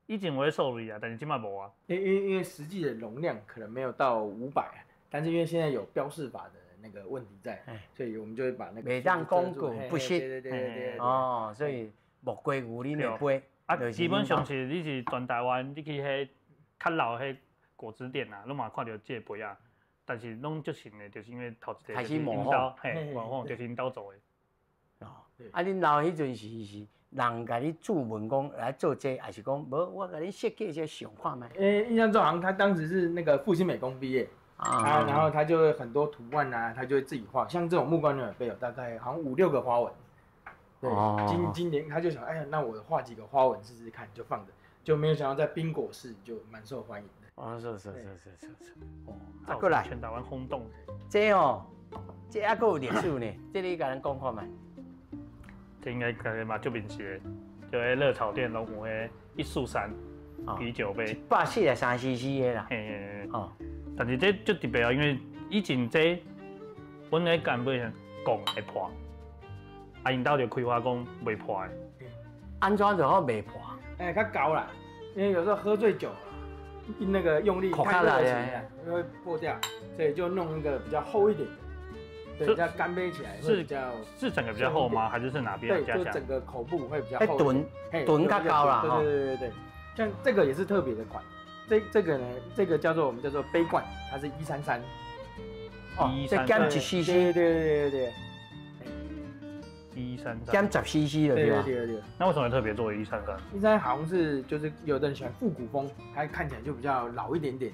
以前有咧数字啊，但是这摆无啊。因为实际的容量可能没有到500，但是因为现在有标示法的那个问题在，所以我们就会把那个。袂当广告不实。对对对对对。哦，所以木瓜牛奶的杯。啊，基本上是你是全台湾，你去彼较老彼果汁店啊，拢嘛看著这个杯仔，但是拢足新的，就是因为头一个开始模仿，嘿，模仿就是𪜶兜做的。哦，啊，恁老彼阵是人共你注文讲来做这个，还是讲无我共你设计一下想看觅？印象中好像他当时是那个复兴美工毕业啊，然后他就会很多图案啊，他就会自己画，像这种木瓜牛奶杯有大概好像5、6个花纹。对，今年他就想，哎呀，那我画几个花纹试试看，就放着，就没有想到在冰果室就蛮受欢迎的。哦，是是是是是是，哦，啊，过来，全台湾轰动。这哦，这还阁有历史呢，这你共咱讲看觅。这应该感觉嘛足面熟的，就彼热炒店拢有彼一束山。啤酒杯，143 cc 的啦。嘿，哦，但是这足特别哦，因为以前这阮咧干杯时讲会破，啊，𪜶兜就开发讲袂破的。按怎就好袂破？欸，较厚啦，因为有时候喝醉酒，那个用力太热情，会破掉，所以就弄一个比较厚一点的，对，这样干杯起来会比较。是整个比较厚吗？还是是哪边？对，就整个口部会比较厚。吨吨较高啦。对对对对对，像这个也是特别的款，这个呢，这个叫做我们叫做杯罐，它是133。哦，这减1 cc。对对对对对。 133减10 cc 了，对吧？对对对。那为什么特别做133？133好像是就是有的人喜欢复古风，它看起来就比较老一点点。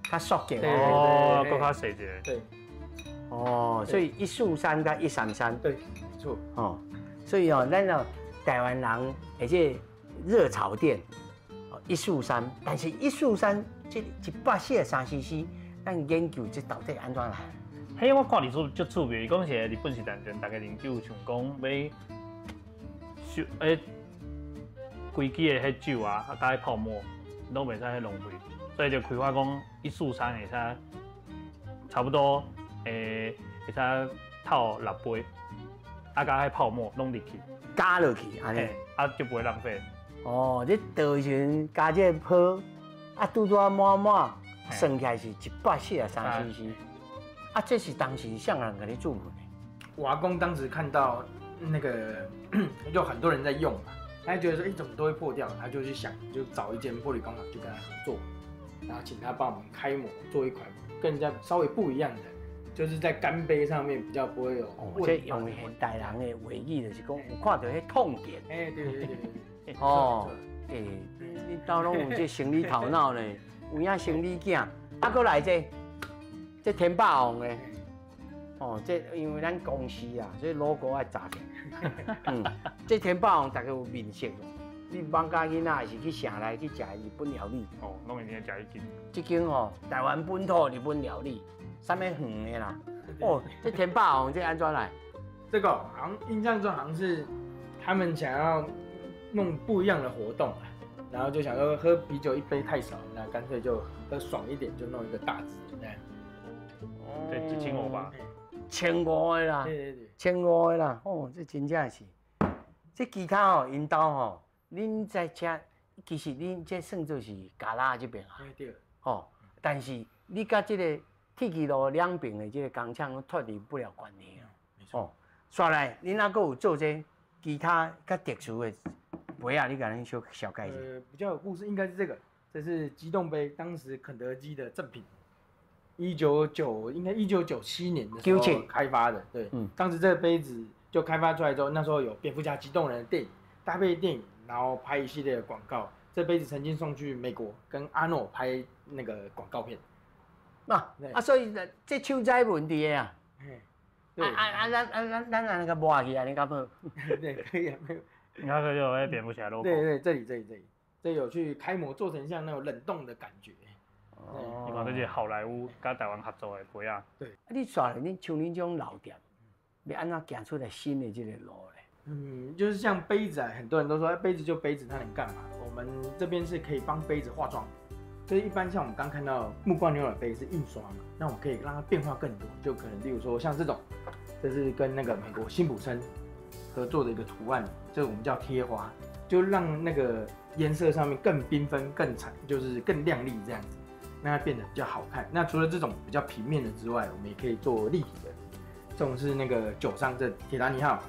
较缩减哦，阁较细一点。对。哦，所以143佮133。对，没错。哦，所以哦，咱哦台湾人而且热炒店，143，但是143这143 cc，咱研究这到底按怎来？彼我看历史足趣味，伊讲是日本时代阵，逐家啉酒想讲欲收欸，规支的彼酒啊，啊佮彼泡沫拢袂使彼浪费，所以就开发讲143会使差不多会使透六杯，啊佮彼泡沫拢入去，加落去按呢，啊就不会浪费。哦，你倒时阵加这个泡，啊拄拄仔满满，算起来是143 cc。啊，这是当时啥人共你注文的？我阿公当时看到那个有很多人在用嘛，他就觉得说，哎，怎么都会破掉？他就去想，就找一间玻璃工厂就跟他合作，然后请他帮我们开模做一款跟人家稍微不一样的，就是在干杯上面比较不会有。哦，这用现代人的话语就是讲，有看到彼痛点。哎，对对对对。哦，欸，你兜拢有这生理头脑呢，有影生理囝，啊，阁来这。这天霸王的，哦，这因为咱公司啊，所以 logo 爱砸起来。嗯，这天霸王大家有面色无？你艋舺囡仔还是去城内去食日本料理？哦，拢会食彼间。这间哦，台湾本土日本料理，啥物远的啦？哦，这天霸王这按怎来？这个好像印象中好像是他们想要弄不一样的活动，然后就想说喝啤酒一杯太少，那干脆就喝爽一点，就弄一个大支的这样。对，1500吧，1500的啦，对对对，1500的啦，哦，这真正是，这其他哦，𪜶兜吼，恁在遮，其实恁这算做是加拉这边啊，对对，哦，但是你佮这个铁支路两边的这个工厂脱离不了关系啊，没错。哦，煞来，恁犹阁有做这其他较特殊的杯仔，你共咱小小介绍。比较有故事应该是这个，这是激动杯，当时肯德基的赠品。应该1997年的时候开发的，对，当时这个杯子就开发出来之后，那时候有蝙蝠侠机动人的电影，搭配电影，然后拍一系列的广告。这杯子曾经送去美国跟阿诺拍那个广告片。啊，所以这手指问题的啊。对。啊啊咱啊咱咱按呢共抹去按呢较好。对，可以啊，没有。你看这就有蝙蝠侠 logo。对对，这里这里这里，这有去开模做成像那种冷冻的感觉。哦，你看这是好莱坞佮台湾合作的杯仔。对。啊，你煞咧，恁像恁这种老店，欲按怎行出来新的这个路咧？嗯，就是像杯子啊，很多人都说，哎，杯子就杯子，它能干嘛？我们这边是可以帮杯子化妆，就是一般像我们刚看到木瓜牛奶杯是印刷嘛，那我们可以让它变化更多，就可能例如说像这种，这是跟那个美国辛普森合作的一个图案，这个我们叫贴花，就让那个颜色上面更缤纷、更彩，就是更亮丽这样子，那它变得比较好看。那除了这种比较平面的之外，我们也可以做立体的，这种是那个酒商这铁达尼号。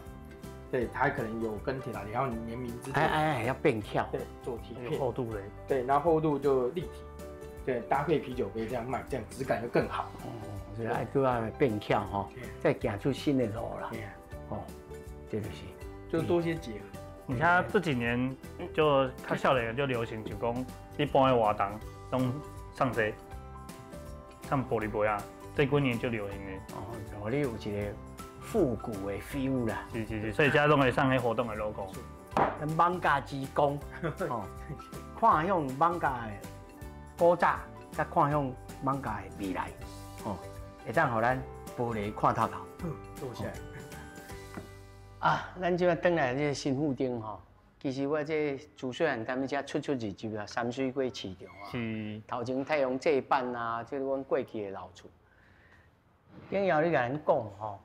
对，它可能有跟铁达尼号联名之哎哎，要变跳，对，做铁片厚度嘞，对，然后厚度就立体，对，搭配啤酒杯这样卖，这样质感就更好。哦，所以爱拄仔变巧吼，再行出新的路啦。哦，这就是，就多些结合。你看这几年就较少年就流行，就讲一般的活动拢送这送玻璃杯啊，这几年就流行的。哦，予你有一个复古的 feel 啦。是是是，所以这拢会送彼活动的 logo。咱艋舺之光，哦，看向艋舺的古早，佮看向艋舺的未来，哦，会当予咱玻璃看透透。嗯，多谢。啊，咱这摆转来这个新富町吼，其實我這自細漢踮遮出出入入啊，三水過市場啊，頭前太陽祭板啊，這個阮過去的老厝。景耀，你共咱講吼，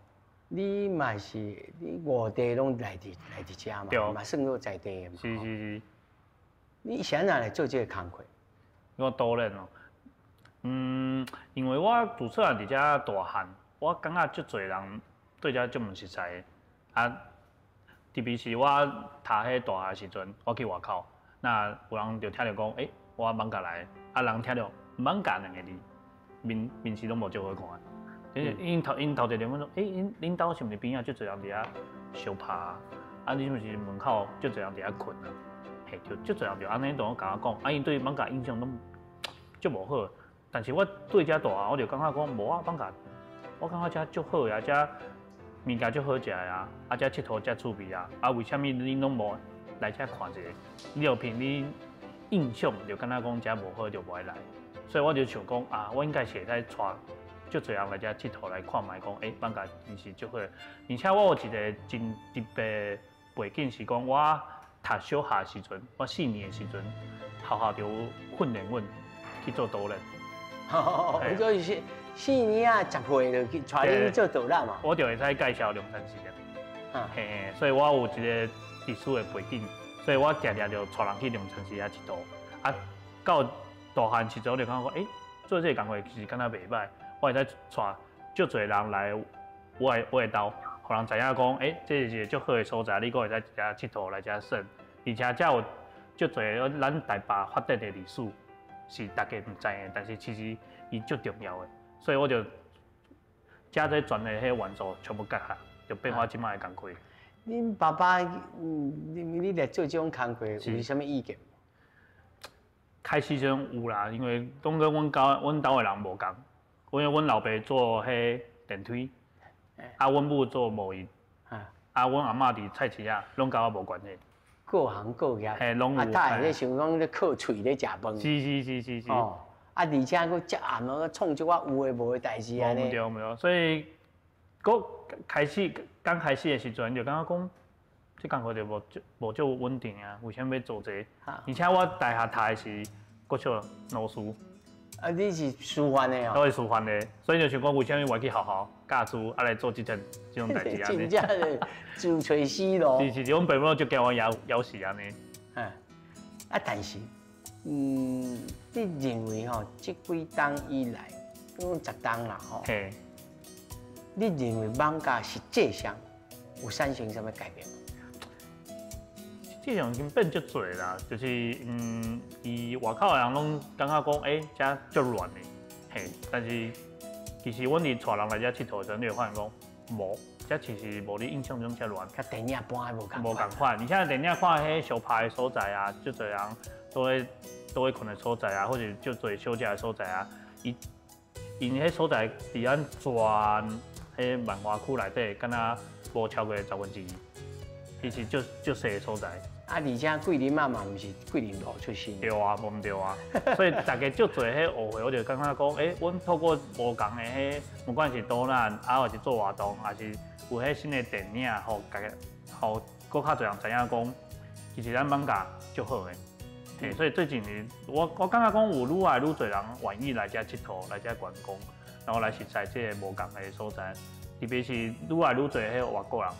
你嘛是你五代攏來佇遮嘛，嘛算做在地的嘛。是是是。你是按怎來做這個工課？我導覽哦，因為我自細漢佇遮大漢，我感覺足濟人對遮足毋熟悉的啊。特別是我讀彼大學時陣，我去外口，那有人就聽著講，欸，我艋舺來，啊，人聽著艋舺兩個字，面面色攏無足好看。𪜶頭一個問說，欸，恁兜是毋是邊仔足濟人佇遐相拍啊？啊，你是毋是門口足濟人佇遐睏啊？嘿，就足濟人就按呢同我共我講，啊，𪜶對艋舺印象攏足無好。但是我對遮大漢，我就感覺講無啊，艋舺，我感覺遮足好啊，遮物件足好食的啊，啊，遮𨑨迌遮趣味啊，啊，為啥物恁攏無來遮看一下？你就憑你印象就敢若講遮無好就無愛來，所以我就想講啊，我應該是會使帶足濟人來遮𨑨迌來看覓講，欸，艋舺真是足好。而且我有一個真特別背景是講，我讀小學時陣，我4年的時陣，學校就有訓練阮去做導覽。所以是4年啊，10歲就去帶你去做導覽嘛。我就會使介紹龍山寺啊。嘿嘿，所以我有一個歷史的背景，所以我定定就帶人去龍山寺遐𨑨迌。啊，到大漢時陣，我就感覺講，欸，做這個工課其實敢若袂䆀，我會使帶足濟人來我的兜，予人知影講，欸，這是一個足好的所在，你閣會使遮𨑨迌來遮耍，而且遮有足濟咱台北發展的歷史是大家毋知的，但是其實伊足重要的，所以我就將這全的彼元素全部結合，就變我這擺的工課。恁爸爸，你來做這種工課有啥物意見？開始時陣有啦，因為講跟阮兜的人無仝，因為阮老爸做彼電梯，啊，阮母做貿易，啊，阮阿嬤佇菜市仔，攏佮我無關係。各行各業，嘿，攏有。啊，逐个咧想講咧靠喙咧食飯。是是是是是。哦，啊，而且閣遮暗暝創這寡有的無的代誌按呢。無對無對，所以，閣開始剛開始的時陣就感覺講，這工課就無足穩定啊，為啥物欲做這個？而且我大學讀的是國小老師。啊，你是師範的哦？我是師範的，所以就想講，為啥物我去學校教書，啊來做這種代誌按呢？真正是自揣死路。是是是，阮爸母就驚我枵死按呢。啊，但是，你認為吼，這幾冬以來，講10冬啦吼。你認為艋舺實際上有產生啥物改變？實際上已經變足濟啦，就是伊外口的人攏感覺講，欸，遮足亂的，嘿，但是其實阮佇帶人來遮𨑨迌的時陣，你會發現講，無，遮其實無你印象中遮亂。佮電影搬的無仝。無仝款，而且電影看彼相拍的所在啊，足濟人都會睏的所在啊，或者足濟小食的所在啊，𪜶彼所在佇咱全彼萬華區內底，敢若無超過1/10，其實足足細的所在。啊，而且桂林媽嘛，毋是桂林路出身。對啊，無毋對啊。所以大家足濟彼誤會，我就感覺講，欸，阮透過無仝的彼，不管是導覽，啊，或是做活動，還是有彼新的電影，予大家，予閣較濟人知影講，其實咱艋舺足好的。嘿，所以最近年，我感覺講有愈來愈濟人願意來遮𨑨迌，來遮觀光，然後來熟似這個無仝的所在，特別是愈來愈濟彼外國人，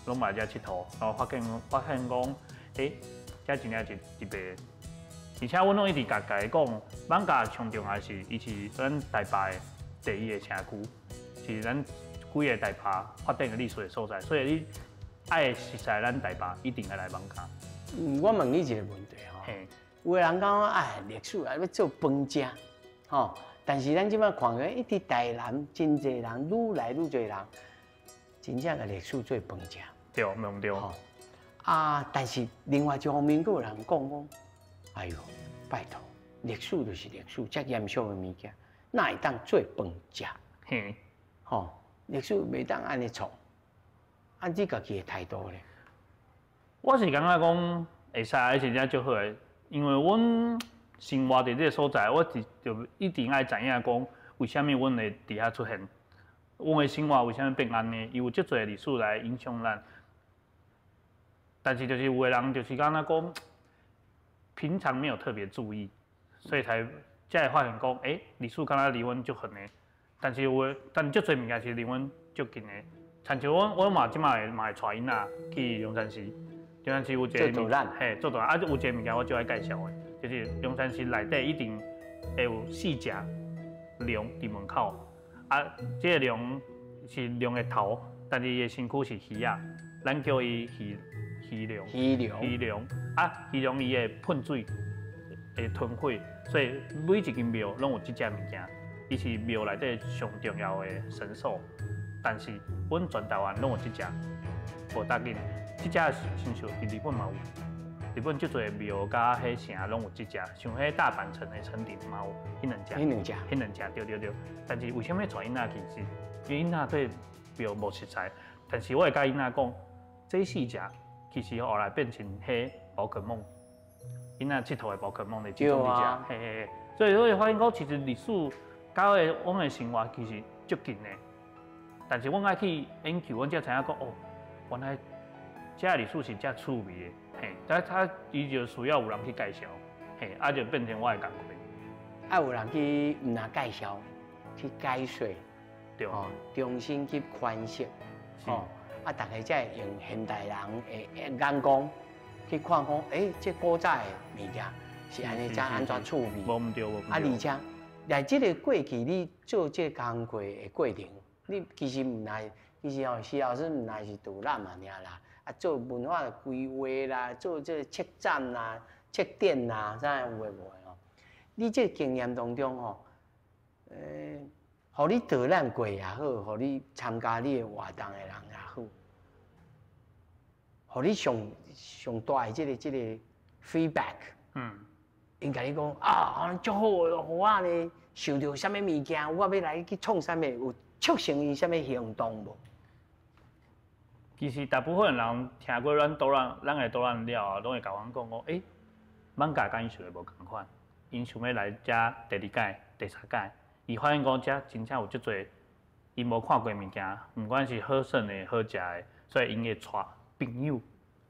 攏來遮𨑨迌，然後發現講，欸，遮真正是特別。而且阮攏一直共家己講，艋舺上重要是，伊是咱台北的第一个城區，是咱規個台北發展的歷史的所在，所以你愛熟似咱台北，一定愛來艋舺。我問你一個問題吼，有的人講哎，歷史啊欲做飯食，吼，但是咱這擺看起來，一直台南真濟人，愈來愈濟人，真正共歷史做飯食。對，無毋對。吼，啊，但是另外一方面，閣有人講講，哎喲，拜託，歷史就是歷史，遮嚴肅的物件，哪會當做飯食？吼，歷史袂當按呢創，啊，你家己的態度咧？我是感覺講會使，是真正足好的，因為阮生活佇這個所在，我就一定愛知影講，為啥物阮會佇遐出現，阮的生活為啥物變按呢？伊有足濟歷史來影響咱。但是就是有的人就是敢若講，平常沒有特別注意，所以才會發現講，欸，歷史敢若離阮足遠的，但是有的，但足濟物件是離阮足近的。親像阮嘛這擺嘛會帶囡仔去龍山寺，龍山寺有一個做導覽，嘿，做導覽啊，有一個物件我最愛介紹的，就是龍山寺內底一定會有四隻龍佇門口，啊，這個龍是龍的頭，但是伊的身軀是魚仔，咱叫伊魚龍。魚龍。魚龍，啊，魚龍伊會噴水，會吞火，所以每一間廟攏有這隻物件，伊是廟內底上重要的神獸。但是，阮全台灣攏有這隻，無要緊，這隻神獸佇日本嘛有，日本足濟廟佮彼城攏有這隻，像彼大阪城的城頂嘛有彼兩隻，彼兩隻，彼兩隻，對對對。但是為啥物帶囡仔去是？因為囡仔對廟無熟似，但是我會佮囡仔講，這四隻其實後來變成彼寶可夢，囡仔𨑨迌的寶可夢的其中一隻，嘿嘿嘿。所以我會發現講，其實歷史佮阮的生活其實足近的。但是阮愛去研究，阮才知影講哦，原來這歷史是遮趣味的，嘿，但他伊就需要有人去介紹，嘿，啊就變成我的工課。愛有人去，毋但介紹，去解說，對，哦，重新去詮釋，哦，啊，大家才會用現代人的眼光去看講，欸，這古早的物件是按呢，才按怎趣味？無毋對，無毋對。啊，而且，來這個過去你做這個工課的過程。你其實毋但，其實吼，徐老師毋但是導覽嘛爾啦，啊做文化的規劃啦，做這個策展啦、策展啦，啥有的無的吼。你這個經驗當中吼，予你導覽過也好，予你參加你的活動的人也好，予你上上大的這個 feedback，𪜶共你講啊，足好的，予我呢想著啥物物件，我欲來去創啥物，有促成𪜶啥物行動無？其實大部分人聽過咱導覽，咱的導覽了後，攏會共阮講講，欸，艋舺佮𪜶想的無仝款，𪜶想欲來遮第二擺、第三擺，伊發現講遮真正有足濟𪜶無看過物件，毋管是好耍的、好食的，所以𪜶會帶朋友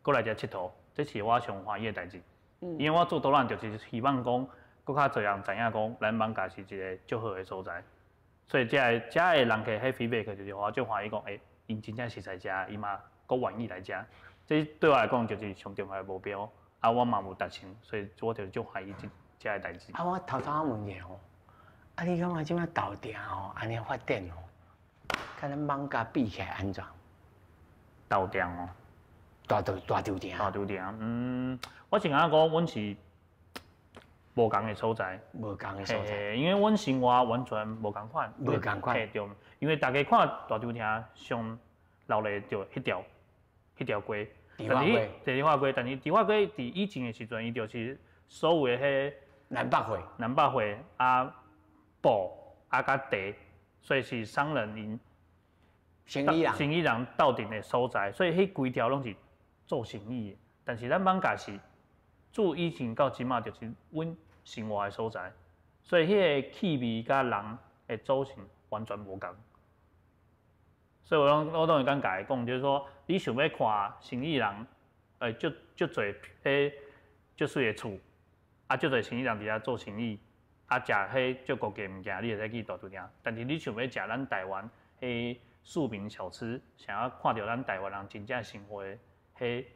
閣來遮𨑨迌，這是我上歡喜的代誌。因為我做導覽就是希望講，閣較濟人知影講，咱艋舺是一個足好的所在。所以遮的遮的人客彼 feedback 就是我足歡喜講，欸，𪜶真正熟似遮，伊嘛閣願意來遮。這對我來講就是上重要的目標。啊，我嘛有達成，所以我就足歡喜這這个代誌。啊，我偷偷問一下吼，啊，你感覺這擺豆店吼，按呢發展吼，佮咱艋舺比起來按怎？豆店哦，大稻埕。大稻埕，嗯，我是感覺講，阮是無仝的所在，無仝的所在，因為阮生活完全無仝款，無仝款，嘿對，因為大家看大稻埕上流的就彼條街，迪化街，迪化街，但是迪化街佇以前的時陣，伊就是所有的彼南北貨，南北貨啊布啊佮茶，所以是商人𪜶生意人，生意人鬥陣的所在，所以彼規條攏是做生意的。但是咱艋舺是自以前到這馬就是阮生活的所在，所以彼个氣味佮人的組成完全無仝。所以我攏會感覺講，就是說你想欲看生意人，欸，足足濟彼足媠的厝，啊，足濟生意人佇遐做生意，啊，食彼足高級的物件，你會使去大稻埕。但是你想欲食咱台灣彼庶民小吃，想欲看著咱台灣人真正生活的彼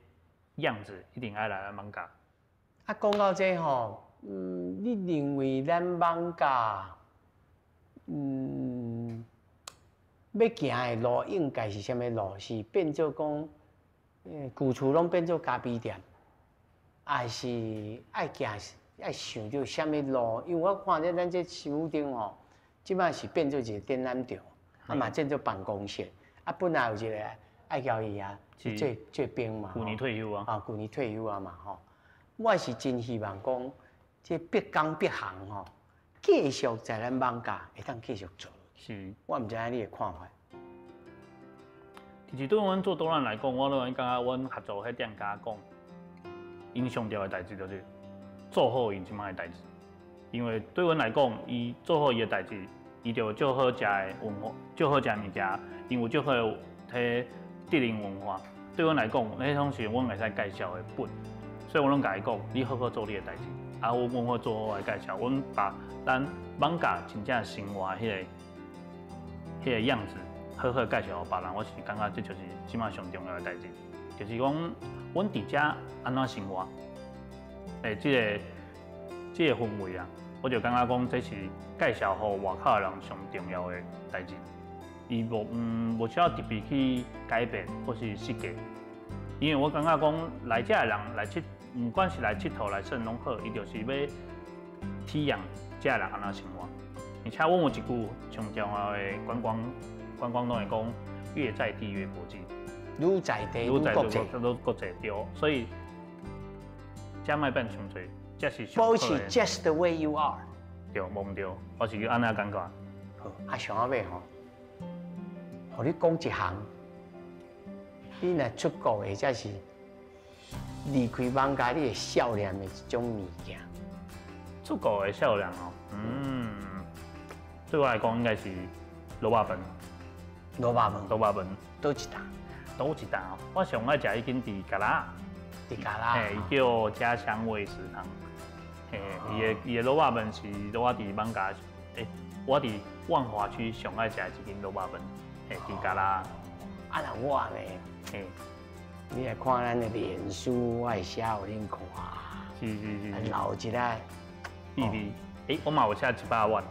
樣子，一定愛來咱艋舺。啊，講到這吼，你認為咱艋舺，欲行的路應該是啥物路？是變做講，舊厝攏變做咖啡店，還是愛行愛想著啥物路？因為我看咧，咱這新武町吼，這擺是變做一個展覽場，啊嘛變做辦公室，啊本來有一個愛交易啊，做做兵嘛，舊年退休啊，啊舊年退休啊嘛吼。我是真希望講，這別工別行吼，繼續在咱艋舺會當繼續做。是，我毋知影你的看法。其實對阮做導覽來講，我攏感覺阮合作彼店家講，𪜶上重要的代誌就是做好𪜶這擺的代誌。因為對阮來講，伊做好伊的代誌，伊就有足好食的文化，足好食的物件，𪜶有足好的彼竹林文化。對阮來講，彼種是阮會使介紹的本，所以我攏共伊講，你好好做你的代誌，啊，阮好做好我的介紹，阮把咱艋舺真正生活彼個樣子，好好介紹予別人，我是感覺這就是這馬上重要的代誌，就是講阮佇遮按怎生活，這個氛圍啊，我就感覺講這是介紹予外口的人上重要的代誌。伊無需要特別去改變或是設計，因為我感覺講來遮的人來𨑨，毋管是來𨑨迌來耍攏好，伊就是欲體驗遮的人按怎生活。而且阮有一句上重要的觀光攏會講，越在地越國際，愈在地愈國際，愈國際對，所以遮莫變傷濟，這是保持 just the way you are。對，無毋對，我是按呢感覺。好，啊上後尾吼，予你講一項，你若出國或者是離開艋舺，你會少念的一種物件。出國會少念哦，對我來講應該是滷肉飯。滷肉飯。滷肉飯。佗一檔？佗一檔？我上愛食彼間佇嘉樂。佇嘉樂。嘿，伊叫家鄉味食堂。嘿，伊的滷肉飯是我佇艋舺，我佇萬華區上愛食的一間滷肉飯。嘿，佇嘉樂。啊，若我呢？嘿，你來看咱的臉書，我會寫予恁看。是是是。留一下。秘密。我嘛有寫一百碗。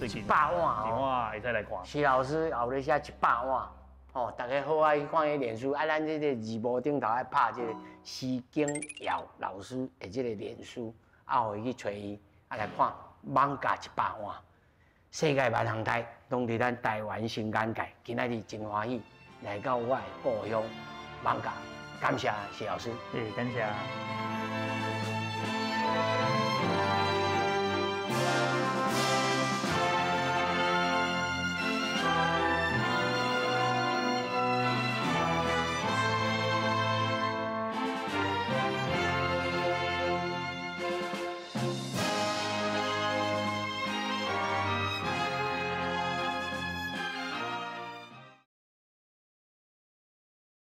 一百碗哦。一碗會使來看。徐老師後日寫一百碗，吼，大家好愛去看伊臉書，啊，咱這個字幕頂頭愛拍這個徐景耀老師的這個臉書，啊，予伊去揣伊，啊來看艋舺一百碗，世界萬項代，攏佇咱台灣新眼界。今仔日真歡喜來到我的故鄉艋舺，感謝徐老師。欸，感謝。